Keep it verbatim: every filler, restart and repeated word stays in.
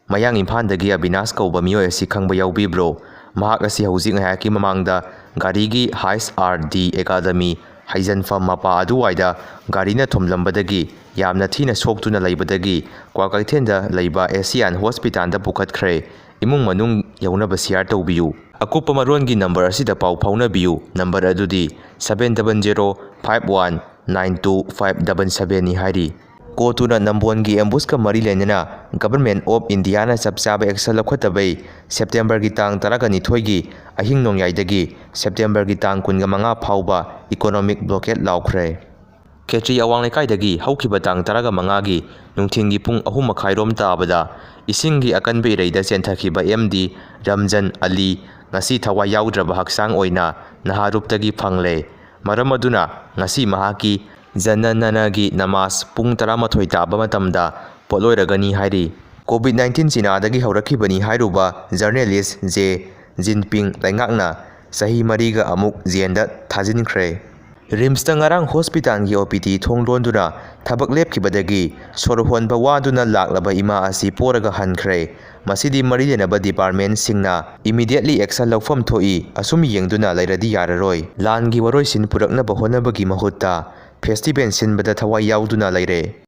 ꯃꯌꯥꯡ ꯏꯝꯐꯥꯜꯗꯒꯤ ꯑꯕꯤꯅꯥꯁ ꯀꯧꯕ ꯃꯤꯑꯣꯏ ꯑꯁꯤ ꯈꯪꯕ ꯌꯥꯎꯕꯤꯕ꯭ꯔꯣ? ꯃꯍꯥꯛ ꯑꯁꯤ ꯍꯧꯖꯤꯛ ꯉꯥꯏꯍꯥꯛꯀꯤ ꯃꯃꯥꯡꯗ ꯒꯥꯔꯤꯒꯤ ꯍꯥꯏꯁ ꯑꯥꯔ ꯗꯤ ꯑꯦꯀꯥꯗꯃꯤ ꯍꯩꯖꯟꯐꯝ ꯃꯄꯥ ꯑꯗꯨꯋꯥꯏꯗ ꯒꯥꯔꯤꯅ ꯊꯣꯝꯂꯝꯕꯗꯒꯤ ꯌꯥꯝꯅ ꯊꯤꯅ ꯁꯣꯛꯇꯨꯅ ꯂꯩꯕꯗꯒꯤ ꯀ꯭ꯋꯥꯀꯩꯊꯦꯜꯗ ꯂꯩꯕ ꯑꯦꯁꯤꯌꯥꯟ ꯍꯣꯁꯄꯤꯇꯥꯜꯗ ꯄꯨꯈꯠꯈ꯭ꯔꯦ꯫ ꯏꯃꯨꯡ ꯃꯅꯨꯡ ꯌꯧꯅꯕ ꯁꯤꯌꯥꯔ ꯇꯧꯕꯤꯌꯨ꯫ ꯑꯀꯨꯞꯄ ꯃꯔꯣꯟꯒꯤ ꯅꯝꯕꯔ ꯑꯁꯤꯗ ꯄꯥꯎ ꯐꯥꯎꯅꯕꯤꯌꯨ꯫ ꯅꯝꯕꯔ ꯑꯗꯨꯗꯤ seven double zero five one nine two five double seven ꯅꯤ ꯍꯥꯏꯔꯤ꯫ ꯀꯣꯇꯨꯅ ꯅꯝꯕꯣꯟꯒꯤ ꯑꯦꯝꯕꯨꯁꯀ ꯃꯔꯤ ꯂꯩꯅꯅ Government of Indiaꯅ ꯆꯞ ꯆꯥꯕ ꯑꯦꯛꯁꯟ ꯂꯧꯈꯠꯇꯕꯩ ꯁꯦꯞꯇꯦꯝꯕꯔꯒꯤ ꯇꯥꯡ ꯇꯔꯥꯒ ꯅꯤꯊꯣꯏꯒꯤ ꯑꯍꯤꯡ ꯅꯣꯡꯌꯥꯏꯗꯒꯤ ꯁꯦꯞꯇꯦꯝꯕꯔꯒꯤ ꯇꯥꯡ ꯀꯨꯟꯒ ꯃꯉꯥ ꯐꯥꯎꯕ ꯏꯀꯣꯅꯣꯃꯤꯛ ꯕ꯭ꯂꯣꯀꯦꯠ ꯂꯥꯎꯈ꯭ꯔꯦ꯫ ꯈꯦꯇ꯭ꯔꯤ ꯑꯋꯥꯡ ꯂꯩꯀꯥꯏꯗꯒꯤ ꯍꯧꯈꯤꯕ ꯇꯥꯡ ꯇꯔꯥꯒ ꯃꯉꯥꯒꯤ ꯅꯨꯡꯊꯤꯜꯒꯤ ꯄꯨꯡ ꯑꯍꯨꯝ ꯃꯈꯥꯏꯔꯣꯝ ꯇꯥꯕꯗ ꯏꯁꯤꯡꯒꯤ ꯑꯀꯟꯕ ꯏꯔꯩꯗ ꯆꯦꯟꯊꯈꯤꯕ ꯑꯦꯝ ꯗꯤ ꯔꯝꯖꯟ ꯑꯂꯤ ꯉꯁꯤ ꯊꯋꯥꯏ ꯌꯥꯎꯗ꯭ꯔꯕ ꯍꯛꯆꯥꯡ ꯑꯣꯏꯅ ꯅꯍꯥꯔꯨꯞꯇꯒꯤ ꯐꯪꯂꯦ꯫ ꯃꯔꯝ ꯑꯗꯨꯅ ꯉꯁꯤ ꯃꯍꯥꯛꯀꯤ ꯖꯅꯅꯅꯒꯤ ꯅꯃꯥꯖ ꯄꯨꯡ ꯇꯔꯥꯃꯥꯊꯣꯏ ꯇꯥꯕ ꯃꯇꯝꯗ ꯄꯣꯠꯂꯣꯏꯔꯒꯅꯤ ꯍꯥꯏꯔꯤ꯫ ꯀꯣꯚꯤꯗ ꯅꯥꯏꯟꯇꯤꯟ ꯆꯤꯅꯥꯗꯒꯤ ꯍꯧꯔꯛꯈꯤꯕꯅꯤ ꯍꯥꯏꯔꯨꯕ ꯖꯔꯅꯦꯂꯤꯁ ꯖꯦ ꯖꯤꯟꯄꯤꯡ ꯂꯩꯉꯥꯛꯅ ꯆꯍꯤ ꯃꯔꯤꯒ ꯑꯃꯨꯛ ꯖꯦꯟꯗ ꯊꯥꯖꯤꯟꯈ꯭ꯔꯦ꯫ ꯔꯤꯝꯁꯇ ꯉꯔꯥꯡ ꯍꯣꯁꯄꯤꯇꯥꯜꯒꯤ ꯑꯣ ꯄꯤ ꯗꯤ ꯊꯣꯡ ꯂꯣꯟꯗꯨꯅ ꯊꯕꯛ ꯂꯦꯞꯈꯤꯕꯗꯒꯤ ꯁꯣꯔ ꯍꯣꯟꯕ ꯋꯥꯗꯨꯅ ꯂꯥꯛꯂꯕ ꯏꯃꯥ ꯑꯁꯤ ꯄꯣꯔꯒ ꯍꯟꯈ꯭ꯔꯦ꯫ ꯃꯁꯤꯗꯤ ꯃꯔꯤ ꯂꯩꯅꯕ ꯗꯤꯄꯥꯔꯠꯃꯦꯟꯁꯤꯡꯅ ꯏꯃꯤꯗꯤꯌꯦꯠꯂꯤ ꯑꯦꯛꯁꯟ ꯂꯧꯐꯝ ꯊꯣꯛꯏ꯫ ꯑꯁꯨꯝ ꯌꯦꯡꯗꯨꯅ ꯂꯩꯔꯗꯤ ꯌꯥꯔꯔꯣꯏ꯫ ꯂꯥꯟꯒꯤ ꯋꯥꯔꯣꯏꯁꯤꯟ ꯄꯨꯔꯛꯅꯕ ꯍꯣꯠꯅꯕꯒꯤ ꯃꯍꯨꯠꯇ ꯐꯦꯁꯇꯤꯚꯦꯜ ꯁꯤꯟꯕꯗ ꯊꯋꯥꯏ ꯌꯥꯎꯗꯨꯅ ꯂꯩꯔꯦ꯫